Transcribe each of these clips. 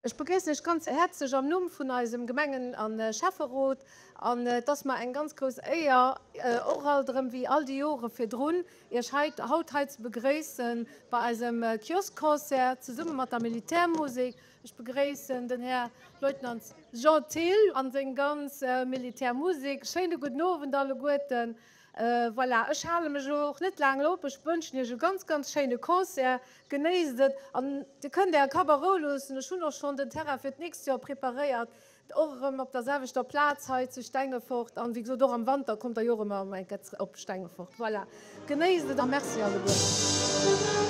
Ech begréissen Iech ganz häerzlech am Numm vun eisem Gemengen a Schäfferot an et ass mer eng ganz grouss Éier, och alt erëm wéi all déi Jore virdrun, Iech hei haut hei ze begréissen bei eisem Kioskconcert zesumme mat der Militärmusek. Ech begréissen den Här Leutnant Jean Thill an seng ganz Militärmusek. Schéine gudden Owend alleguerten. Voilà, ech hale mech elo och net laang op. Ech wënschen Iech e ganz, ganz schéine Concert. Genéisst et an Dir kënnt Äre Kapp a Rou loossen. Ech hunn och schonn den Terrain fir d'nächst Joer preparéiert, och erëm op der selwechter Plaz hei zu Stengefort. An wéi gesot, och am Wanter kommt Der jo och ëmmer erëm eng Kéier op Stengefort. Voilà, genéisst et a Merci alleguerten.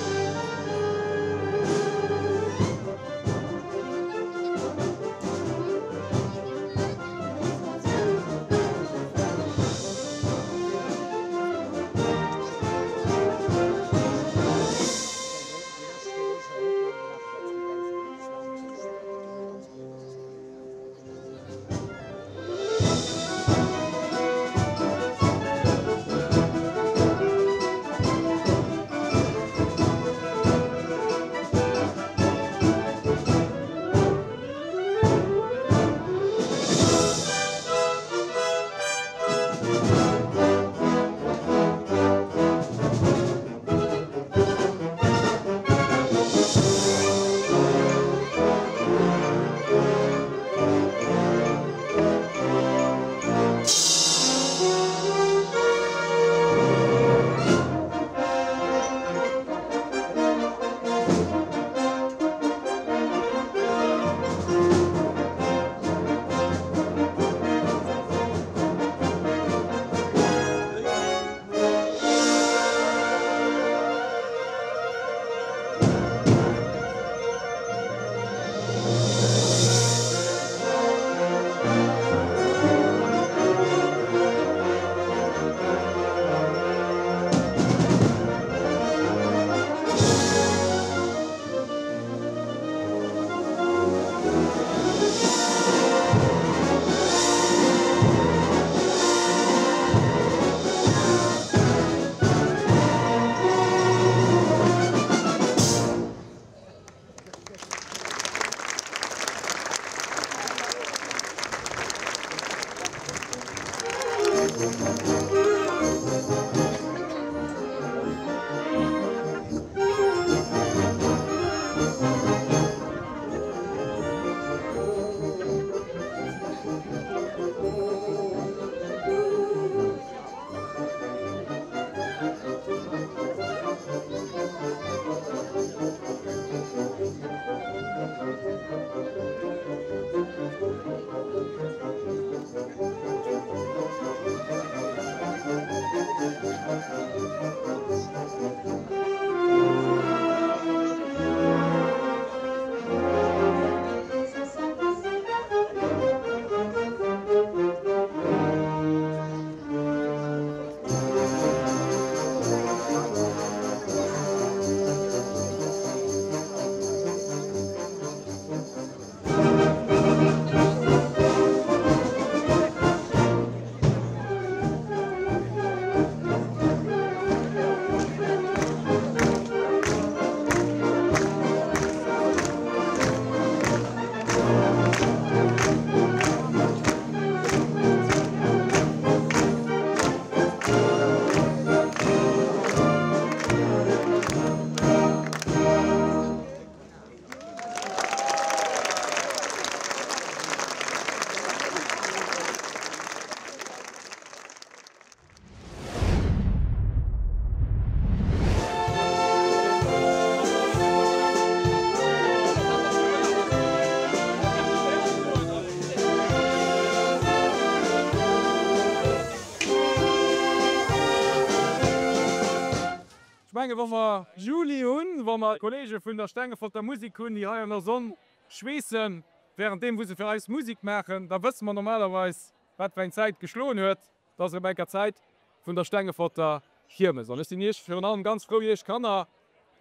Ech mengen, wa mer Juli hunn, wa mer Kollege vun der Stengeforter Musik hunn, déi hei an der Sonn schweessen, währenddeem wou se fir eis Musik maachen, da wësse mer normalerweis, wat fir eng Zäit geschloen huet. Et ass erëm eng Kéier Zäit vun der Stengeforter Kiermes. An ech sinn Iech virun allem ganz frou, Iech Kanner,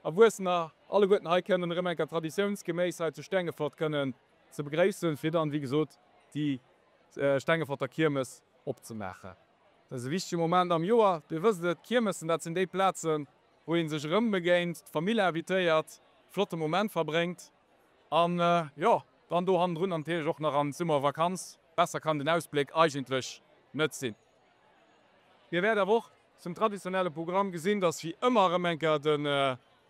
Erwuessener, alleguerten hei kënnen erëm eng Kéier traditiounsgeméiss hei zu Stengefort kënnen ze begréissen, fir dann, wéi gesot, déi Stengeforter Kiermes opzemaachen. Dat ass e wichtege Moment am Joer. Dir wësst et, d'Kiermessen, dat sinn déi Plazen, wou ee sech erëmbegéint, d'Famill invitéiert, flotte Moment verbréngt. An, jo. Dann do hannendrun natierlech och nach an d'Summervakanz. Besser kann den Ausbléck eigentlech net sinn. Dir wäert awer och zum traditionelle Programm gesinn, dass wéi ëmmer erëm eng Kéier den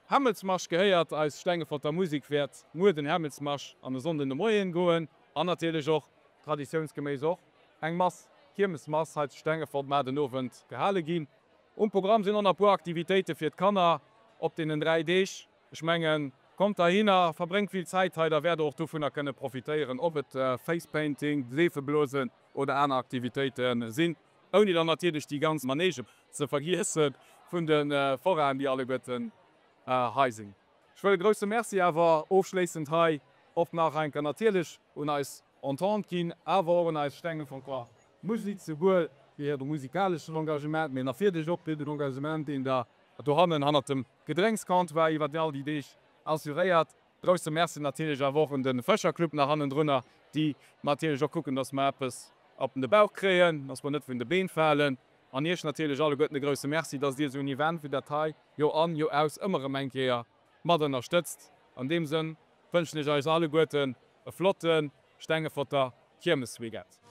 Hämmelsmarsch gehéiert. Eis Stengeforter Musek wäert muer den Hämmelsmarsch an e Sonnden de Moien goen an natierlech och traditiounsgeméiss och eng Mass, Kiermesmass hei zu Stengefort mar den Owend gehale ginn. Um Programm sinn och nach e puer Aktivitéite fir d'Kanner op deenen 3 Deeg. Ech mengen, kommt heihinner, verbréngt vill Zäit hei, da wäert der och dovunner kënne profitéieren, ob et Facepainting, Seefeblosen oder aner Aktivitéite sinn, ouni dann natierlech déi ganz Manege ze vergiesse vun de Forainen, déi alleguerten hei sinn. Ech wëll e grousse Merci awer ofschléissend hei och nach eng Kéier natierlech un eis Entente ginn, awer och un eis Stengeforter Musik, souwuel fir hire musikaleschen Engagement, mee natierlech och fir den Engagement, deen der dohannen hannert dem Gedrénkscomptoir iwwert all déi Deeg assuréiert. Grousse Merci natierlech awer och un de Fëscherclub nach hannendrunner, déi natierlech och kucken, dass mer eppes op de Bauch kréien, dass mer net vun de Been falen. An Iech natierlech alleguerten e grousse Merci, dass Dir esou en Event wéi dat hei Joer an, Joer aus ëmmer erëm eng Kéier mat ënnerstëtzt. An deem Sënn wënschen ech eis alleguerten e flotte Stengeforter Kiermesweekend.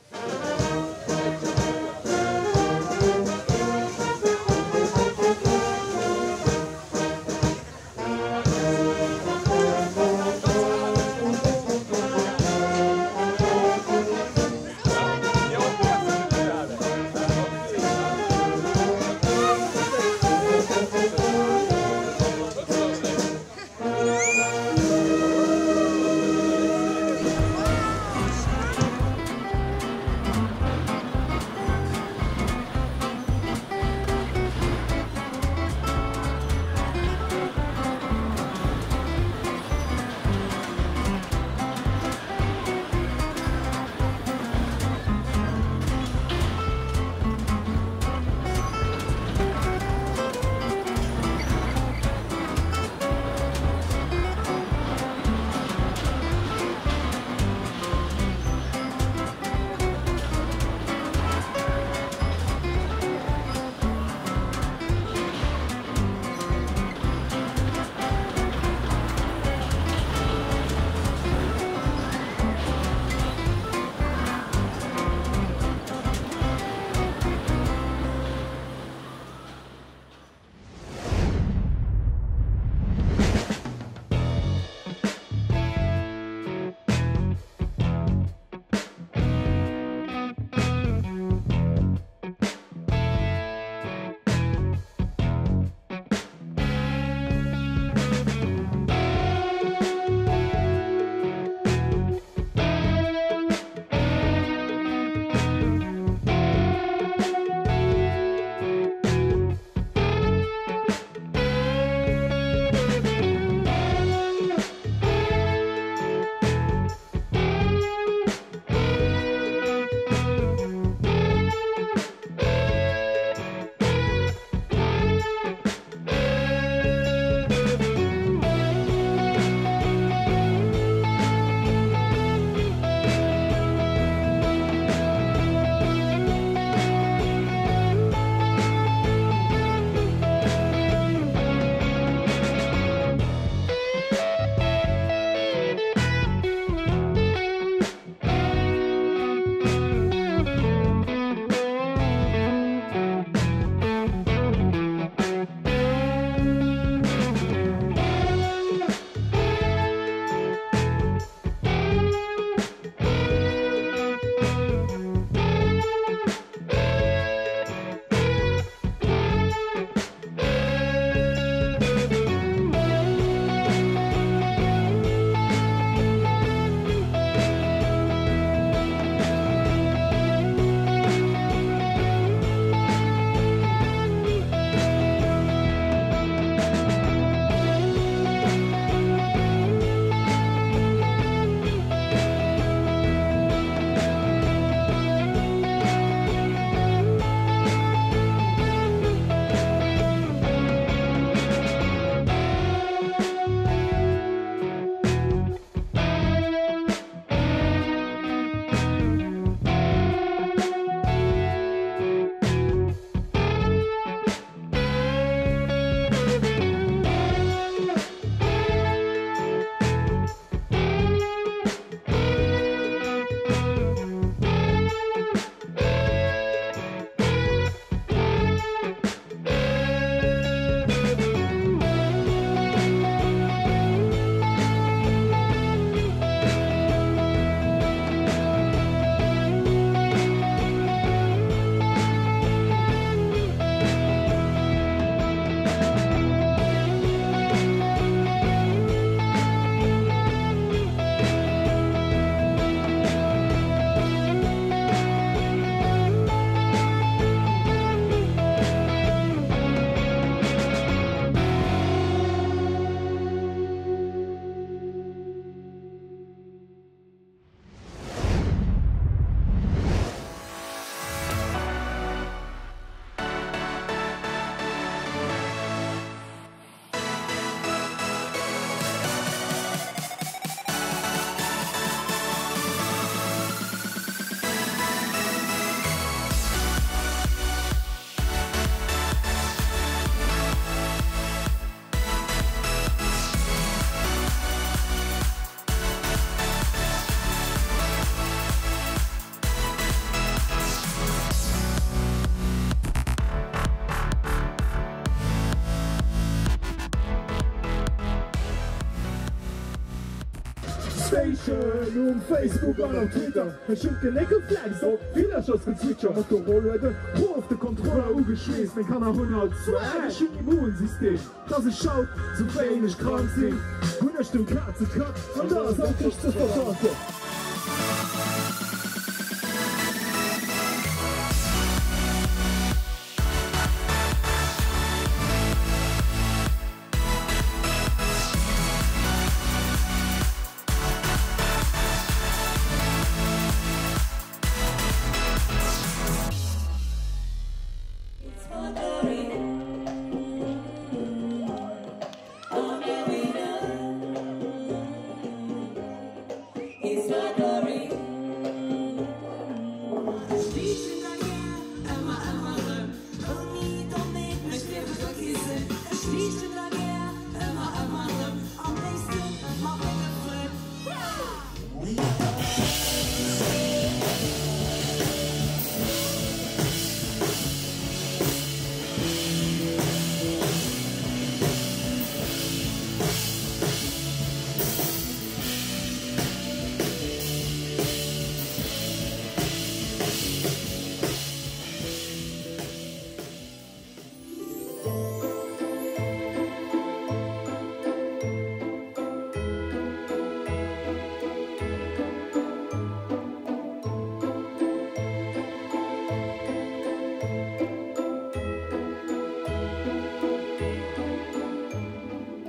Notification um Facebook an op Twitter. Ech hunn d'Genéck geflext op Villerchersgezwitscher. Motorola huet e Proff de Kontroller ugeschweesst. Meng Kanner hunn alt Swag, ech hunn Immunsystem. Dass ech haut sou wéineg krank sinn, hunn ech dem Kazekack an der Sandkëscht ze verdanken.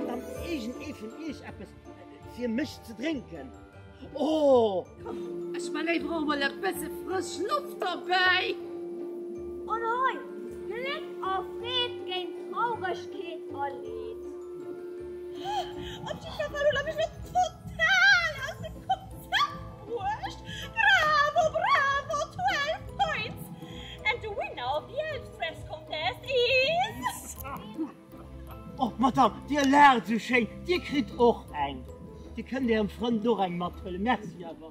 Dann iergend ee vun iech eppes fir mech ze drénken? Oh! Komm, ech man léiwer och mol e bësse frësch Loft derbäi. An hei, Gléck a Freed géint Trauregkeet a Leed. Op jidder Fall hunn ech mech lo total aus dem Konzept bruecht. Bravo, bravo, 12 points! And the winner of the Elf Dress Contest is. Oh, Madame, Dir laacht esou schéin, Dir kritt och eng. Dir kënnt Ärem Frënd och eng mathuelen. Merci awer.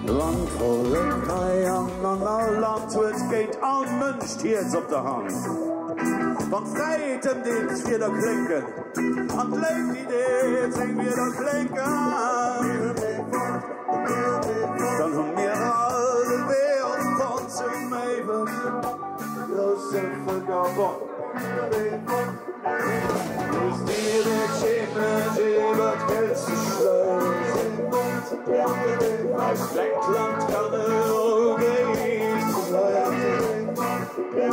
Land, Vollek hei an an all Land huet géint all Mënsch d'Hierz op der Hand. Wann d'Fräiheet ëm deet d'Wierder klénken an d'Léift déi deet seng Wierder klénken, dann hu mir all de Wee och fonnt zum éiweg grousse Vëlkerbond. Loosst dir et heemlech iwwer d'Grenze schleisen, eist klengt Land kann elo géint bleiwen. Well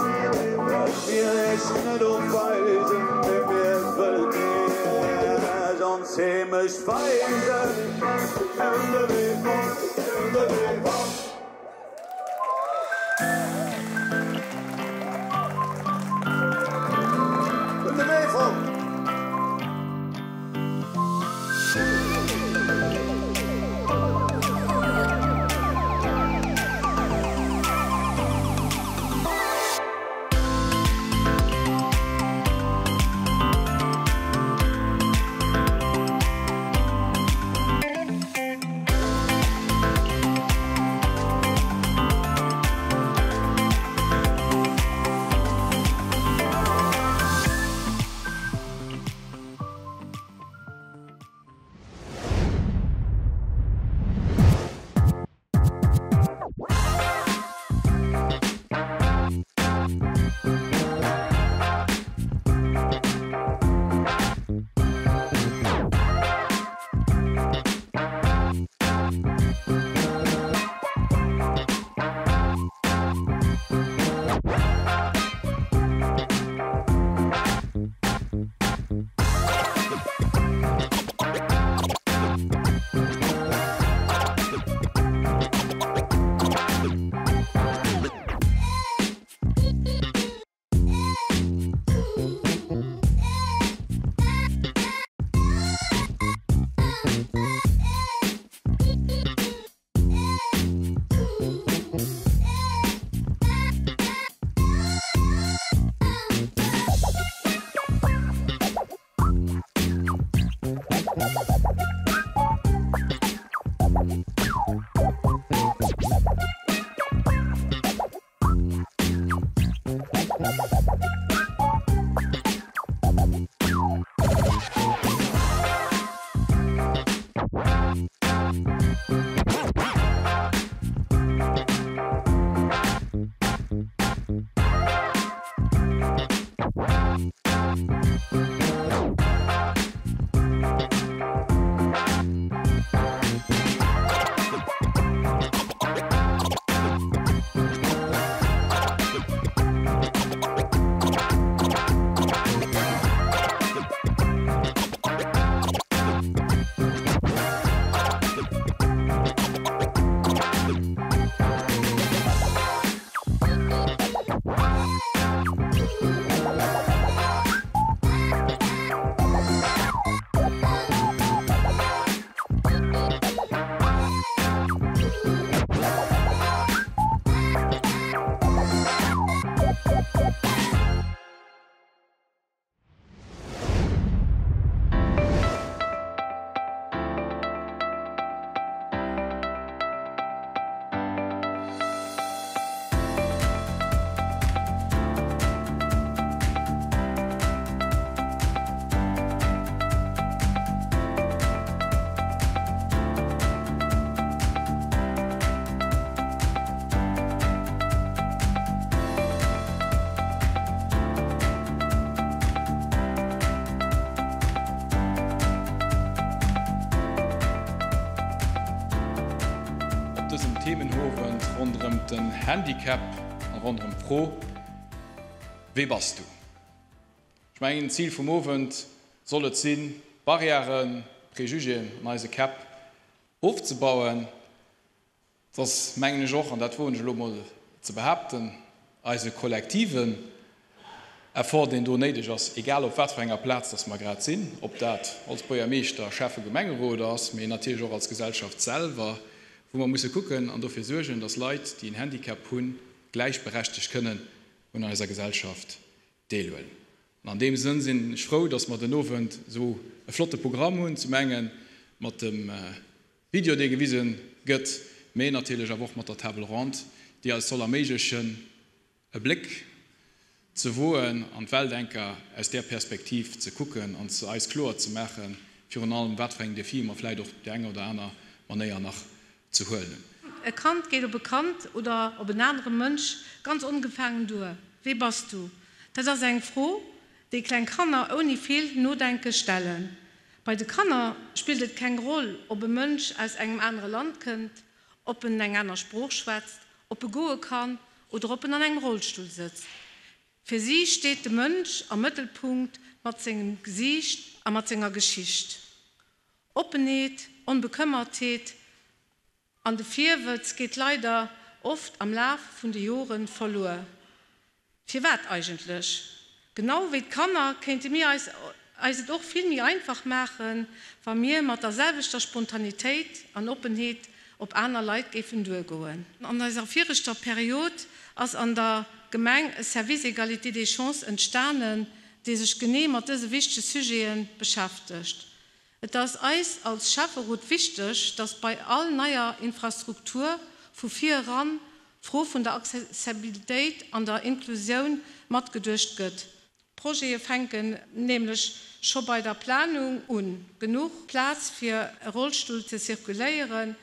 mir iech net ofweisen, mee mir wëllen iech ons Heemecht weisen. Mir hunn de Wee fonnt, mir hunn de Wee fonnt. Hunn de Wee fonnt. Op dësem Themenowend ronderëm den Handicap a ronderëm d'Fro, Wee bass du? Ech mengen, d'Zil vum Owend soll et sinn, Barrièren, Préjugéen an eise Käpp ofzebauen. Et ass, mengen ech och, an dat woen ech elo emol ze behaapten, eise kollektiven Effort, deen do néideg ass, egal op wat fir enger Plaz dass mer grad sinn, ob dat als Buergermeeschter, Schäffe, Gemengerot ass, mee natierlech och als Gesellschaft selwer, wou mer musse kucken an dofir suergen, dass Leit, déi en Handicap hunn, gläichberechtegt kënnen un eiser Gesellschaft deelhuelen. An an deem Sënn sinn ech frou, dass mer den Owend esou e flotte Programm hunn, zum enge mat dem Video, dee gewise gëtt, mee natierlech awer och mat der Table ronde, déi eis soll erméiglechen, e Bléck. ze woen an d'Welt enker aus där Perspektiv ze kucken an ze eis kloer ze maachen, virun allem wat fir eng Defie mer vläicht och op där enger oder aner Manéier nach ze huelen hunn. E Kand geet op e Kand oder op en anere Mënsch ganz ongefaangen duer. Wee bass du? Dat ass eng Fro, déi kleng Kanner ouni vill Nodenke stellen. Bei de Kanner spillt et keng Roll, ob e Mënsch aus engem anere Land kënnt, ob en eng aner Sprooch schwätzt, ob e goe kann oder ob en an engem Rollstull sëtzt. Fir si steet de Mënsch am Mëttelpunkt mat sengem Gesiicht a mat senger Geschicht. Oppenheet, Onbekëmmertheet an de Virwëtz geet leider oft am Laf vun de Jore verluer. Firwat eigentlech? Genau wéi d'Kanner kéinte mir eis eis et och vill méi einfach maachen, wa mir mat der selwechter Spontanitéit an Oppenheet op aner Leit géifen duergoen. An eiser viregter Period ass an der Gemeng e Service Égalité des chances entstanen, dee sech genee mat dëse wichtege Sujete beschäftegt. Et ass eis als Schäfferot wichteg, dass bei all neier Infrastruktur vu vir eran d'Fro vun der Accessibilitéit an der Inklusioun matgeduecht gëtt. D'Projete fänken nämlech scho bei der Planung un. Genuch Plaz fir e Rollstull ze zirkuléieren,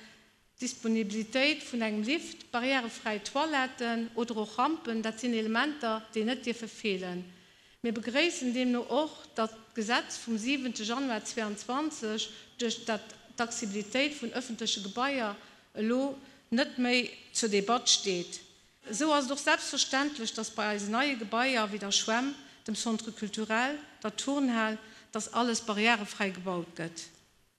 d'Disponibilitéit vun engem Lift, barrièrefräi Toiletten oder och Rampen, dat sinn Elementer, déi net dierfe feelen. Mir begréissen deemno och, datt d'Gesetz vum 7 Januar 22, duerch dat d'Accessibilitéit vun ëffentleche Gebaier elo net méi zur Debatt steet. Esou ass et och selbstverständlech, datt bei eisen neie Gebaier wéi der Schwämm, dem Centre culturel, der Turnhal, datt alles barrièrefräi gebaut gëtt.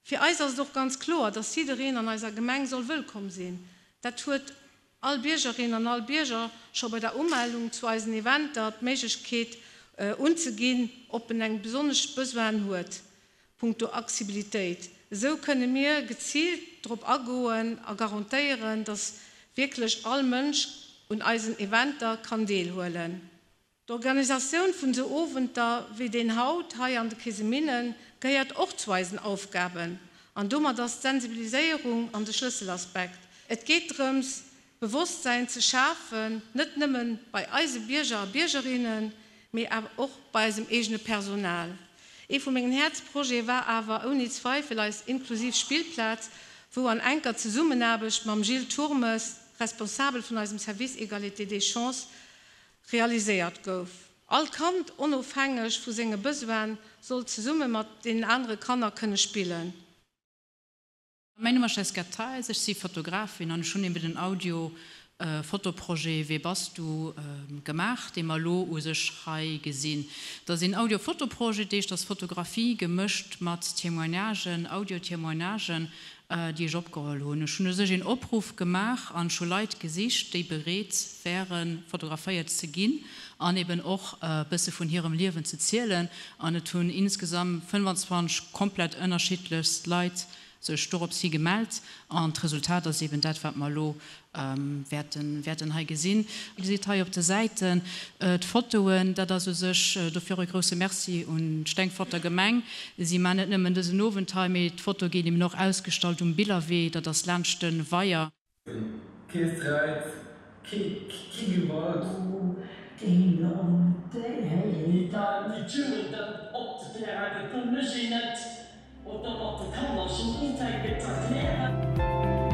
Fir eis ass et och ganz kloer, dass jiddereen an eiser Gemeng soll wëllkomm sinn. Dat huet all Biergerin an all Bierger scho bei der Umellung zu eisen Eventer d'Méiglechkeet unzeginn, ob en eng besonnesch Besoinen huet punkto Accessibilitéit. Esou kënne mir geziilt drop agoen a garantéieren, dass wierklech all Mënsch un eisen Eventer kann deelhuelen. D'Organisatioun vun sou Owenter wéi deen haut hei an de Keseminnen gehéiert och zu eisen Aufgaben an domat ass d'Sensibiliséierung an de Schlësselaspekt. Et geet drëms, Bewosstsäin ze schafen, net nëmmen bei eise Bierger a Biergerinnen, mee awer och bei eisem eegene Personal. Ee vu mengen Häerzprojete war awer ouni Zweifel eis inklusiv Spillplaz, wou an enker Zesummenaarbecht mam Gilles Turmes, Responsabel vun eisem Service Égalité des chances, realiséiert gouf. All Kand, onofhängeg vu senge Besoine, soll zesumme mat deenen anere Kanner kënne spillen. Mäin Numm ass Jessica Theis, ech si Fotografin an ech hunn eben den Audio Fotoprojet Wee bass du gemaach, dee mer elo u sech hei gesinn. Dat ass een Audio Fotoprojet, dat heescht, dat ass Fotografie gemëscht mat Témoignagen, Audio Témoignagen, déi ech opgeholl hunn. Ech hunn u sech een Opruff gemaach an ech hu Leit gesicht, déi bereet wären, fotograféiert ze ginn an eben och e bësse vun hirem Liewen ze zielen. An et hunn insgesamt 25 komplett ënnerschiddlechst Leit sech dorops hi gemellt an d'Resultat ass eben dat, wat mer elo wäerten, wäerten hei gesinn. Dir gesitt hei op de Säiten d'Fotoen. Dat ass u sech, dofir och e grouse Merci un d'Stengforter Gemeng. Si maachen net nëmmen dësen Owend hei, mee d'Fotoe ginn eben och ausgestallt um Billerwee, dat ass laanscht de Weier. Kee Sträit, kee Gewalt. Déi Türen dann opzeklären, dat mécht een net. Oder mat de Kanner schonn ufänken z'erklären.